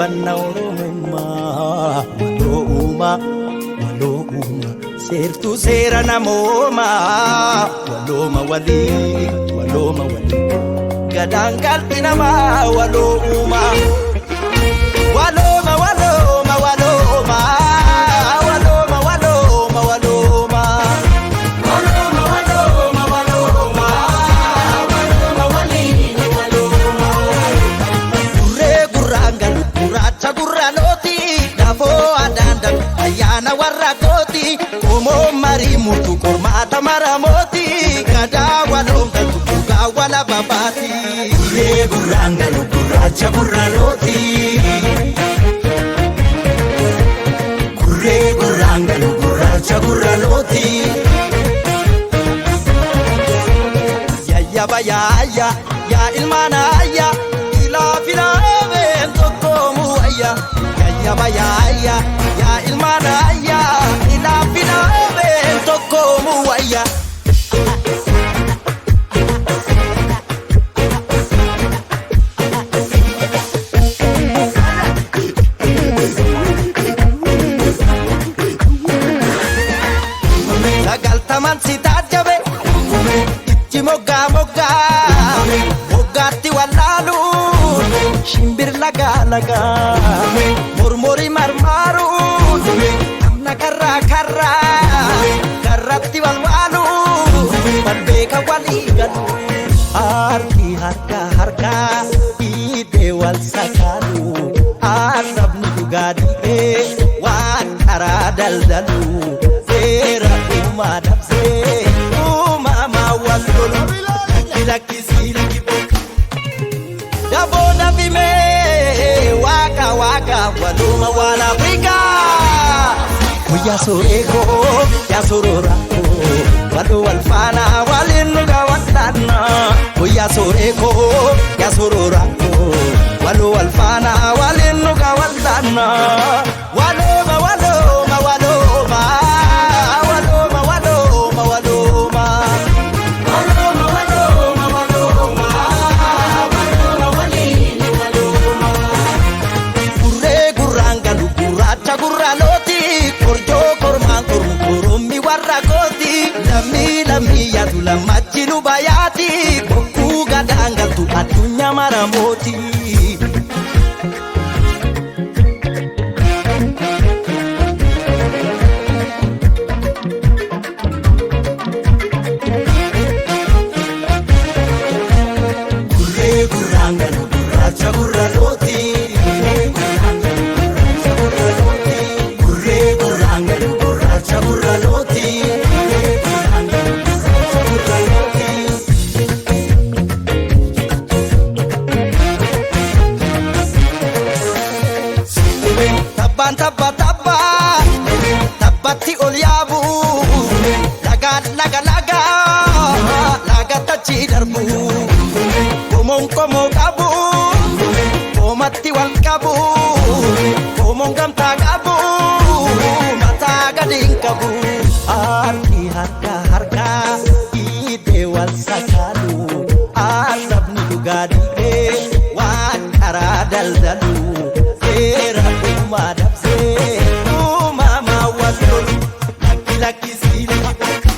jabeeffanna Oromummaa. Waloo uumaa, waloo uumaa, seertuu seera namoomaa. Walooma walii, walooma walii, gadaan qalbii namaa waloo uumaa. Walooma, walooma, walooma, walooma, walooma, walooma. Walooma, walooma, walooma, walooma walii, walooma. Gurree gurraan galu gurraacha gurraalooti, dafoo adaan ayyaana warra kooti, qomoo marii murtu qormaata maramooti, gadaa waloon galtu dhugaa wala babaati. Gurree gurraan galu gurraacha gurraalooti. Gurree gurraan galu gurraacha gurraalooti. Yayyaba yaayya yaa ilmaan ayya ilaa filaameen tokkoomu ayya. Yayyaba yaayya yaa ilmaan ayya ilaa filaameen tokkoomu ayya. Sagaltaman si taajjabe ijji moggaa moggaa moggaatti wallaalu, shimbir lagaa lagaa mormori marmaaru, amna karraa karraa karratti walwaalu, balbeeka walii galu, harki harka harkaa dhiibee wal sakaalu, arrabni dhugaa dhiibee waan karaa daldalu, seera uumaa dabsee uumamaa wal lolu, lakki lakkisii lakki daboo dafimee waaqa waaqa waluma waan Afrikaa. Guyyaa soreekoo yaa soroorakoo, waluu wal faana waliin dhugaa wal'aana. Guyyaa soreekoo yaa soroorakoo, waluu wal faana waliin dhugaa wal'aana. Walooma, walooma, walooma, walooma, walooma, walooma. Walooma, walooma, walooma, walooma waliin walooma. Gurree gurraan galu gurraacha gurraalooti, korjoo kormaan kormu korommi warra kooti, lammii lammii yaadu lammachi lubayaati, bokkuu gadaan galtu addunyaa maramooti. Gurree gurraan galu gurraacha gurraalooti. Gurree gurraan galu gurraacha gurraalooti. Gurree gurraan galu gurraacha gurraalooti. Tabbaan tabba tabba tabbatti ol yaabu, lagaan laga laga lagatti achi darbu, qomoon qomoo qabu qoomatti wal qabu, qomoon gamtaa qabu mataa gadi hin qabu, harki harka harka dhiibee wal sakaalu, arrabni dhugaa dhiibee waan karaa daldalu, seera uumaa dabsee uumamaa wal lolu, lakki lakkisii lakki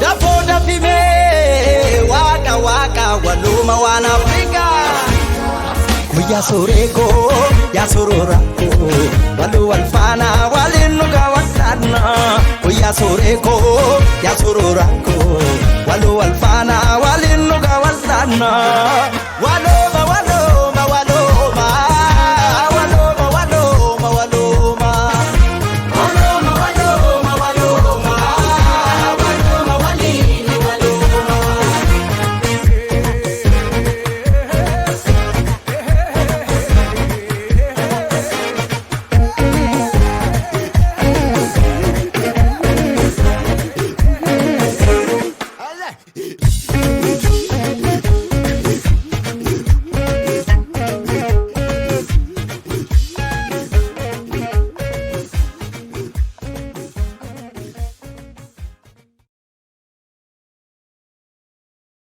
dafoo dafimee waaqa waaqa waluma waan Afrikaa. Guyyaa soreekoo yaa soroorakoo, waluu wal faana waliin dhugaa wal'aana. Guyyaa soreekoo yaa soroorakoo, waluu wal faana waliin dhugaa wal'aana. Walooma.